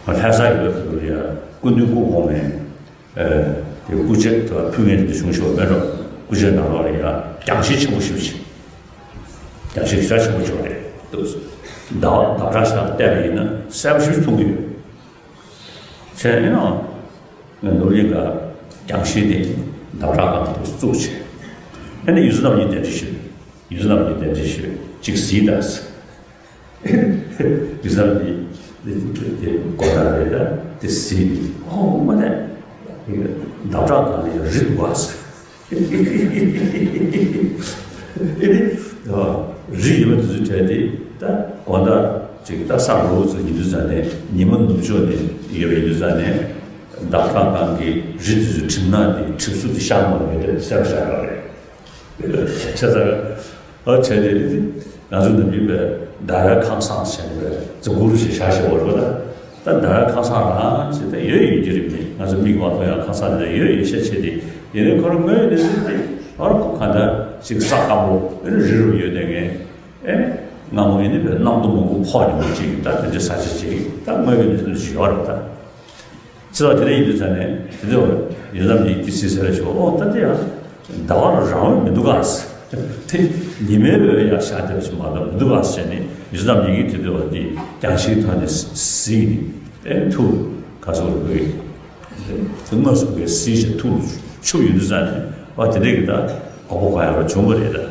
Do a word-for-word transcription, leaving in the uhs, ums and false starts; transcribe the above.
ལྷ་ས་ཡོད་པའི་ཁུལ་ལ་ཡ་སྐུ་མདུན་སྐུ་གོང་མའི་ཨ་དེ་སྐུ་ཕྱག་དང་ཕུལ་མཁན་དེ་བྱུང་ཤོག་མེད་འགྲོ། སྐུ་ཕྱག་ནང་ལོགས་ལ་ཡ་རྒྱང་ཤེལ་ཆེན་པོ་ཞིག་བྱས། རྒྱང་ཤེལ་ཞེ་དྲག་ཆེན་པོ་ཅིག་རེད་འདུག། ཟླ་བ་ཟླ་བྲག་ཞིག་ལ་བལྟས་པ་ཡིན་ན་གསལ་པོ་ཞིག་མཐོང་གི་ཡོད། བྱས་ཡིན་ནའང་ང་ནོར་གླིང་ག་རྒྱང་ཤེལ་དེ་ཟླ་བྲག་སྒང་དུ་བཙུགས་བྱས། ཨ་ནི་ཡུལ་ཚོ་རྣམ་གཉིས་གདན་འདྲེན་ཞུས། ཡུལ་ཚོ་རྣམ་གཉིས་གདན་འདྲེན་ཞུས་གཅིག་གཟིགས་དང་། ཡུལ་ཚོ་རྣམ་གཉིས་དེ་གོ་ད་རེད་ད་དེ་གཟིགས་ནས་ཨོ་མ་ནས་ཟླ་བྲག་སྒང་ལ་ཡང་རི་འདུག་ག་ཟེར། ཨེ་ནི། རི་ཡོད་པ་དེ་ཚོའི་གྲས་དེ་ད་དགོང་དག་ཅིག་ད་སང་ལོ་ཚོ་ཡིན་དུས་ཙང་ནས་ཉི་མ་ནུབ་ཕྱོགས་ནས་ཡོད་པ་ཡིན་དུས་ཙང་ནས་ཟླ་བྲག་སྒང་གི་རི་དེ་ཚོའི་གྲིབ་ནག་དེ་གྲིབ་སོ་དེ་ཤར་མ་ཡོད་དེ་གསལ་པོ་ཤར་ཡོད་རེད། བྱས་ཙང་། ཨ་བྱས་ཏེ། ང་ཚོ་ནམ་རྒྱུན་པའི་ཟླ་བའི་ཁང་བཟང་ཟེར་ནས་པའི་རྫི་གུ་རུ་ཞེས་བྱ་ཞེས་པ་རེད་པ། ད་ཟླ་བའི་ཁང་བཟང་རང་ཞེས་ད་ཡོད་ཡོད་ཀྱི་རེད་མི་ང་ཚོ་མིག་མ་མཐོང་ཡང་ཁང་བཟང་དེ་འདྲ་ཡོད་ཡོད་ཤས་ཆེ་སྟེ་ཡིན་ནའི་ཁོ་རང་དངོས་ཡོད་གནས་ཚུལ་དེ་ཨ་རོ་ཁོ་གང་ལྟར་ཅིག་ས་དཀར་པོ་ཨ་རི་རི་རུ་ཡོད་དེ་ངས་ཨེ་སྔ་མོ་ཡིན་ནའི་པའི་གནམ་རྡོ་མང་པོ་ཕོག་ནས་མི་གཅིག་ད་དེ་འདྲ་ས་ཆ་ཅིག་ད་དངོས་ཡོད་གནས་ཚུལ་ཞིག་ཡོད་རེད་ད། ཚེ་ལ་དེ་འདྲ་ཡིན་དུས་ཙང་ནས་དེ་ཚོ་ཡོད་ཙམ་གྱི་དེ་སྲིད་ཟེར་ཆོག་ཨོ་ད་དེ་ཡང་ཟླ་བ་ལ་རང་འོད་མི་འདུག་ག་ཟེར། དེ་ཉི་མའི་འོད་ཡང་ཤར་བསྡད་པ་ཞིག་མ་གཏོགས་མི་འདུག་ག་ཟེར་ནས་ཡོད་ཙམ་གྱི་དེ་འདྲ་བ་དེ་རྒྱང་ཤེལ་ཐོག་ནས་གཟིགས་ནས་ཨེ་ཐུགས་ག་ཚོད་རེད་དངོས་སུ་གཟིགས་ཤིང་ཐུགས་ལ་ཆུབ་ཡོད་དུས་ཙང་ནས་ཨོ་དེ་འདྲ་གི་ད་དགོངས་པ་གང་ཡང་རུ་བྱུང་བ་རེད་ད།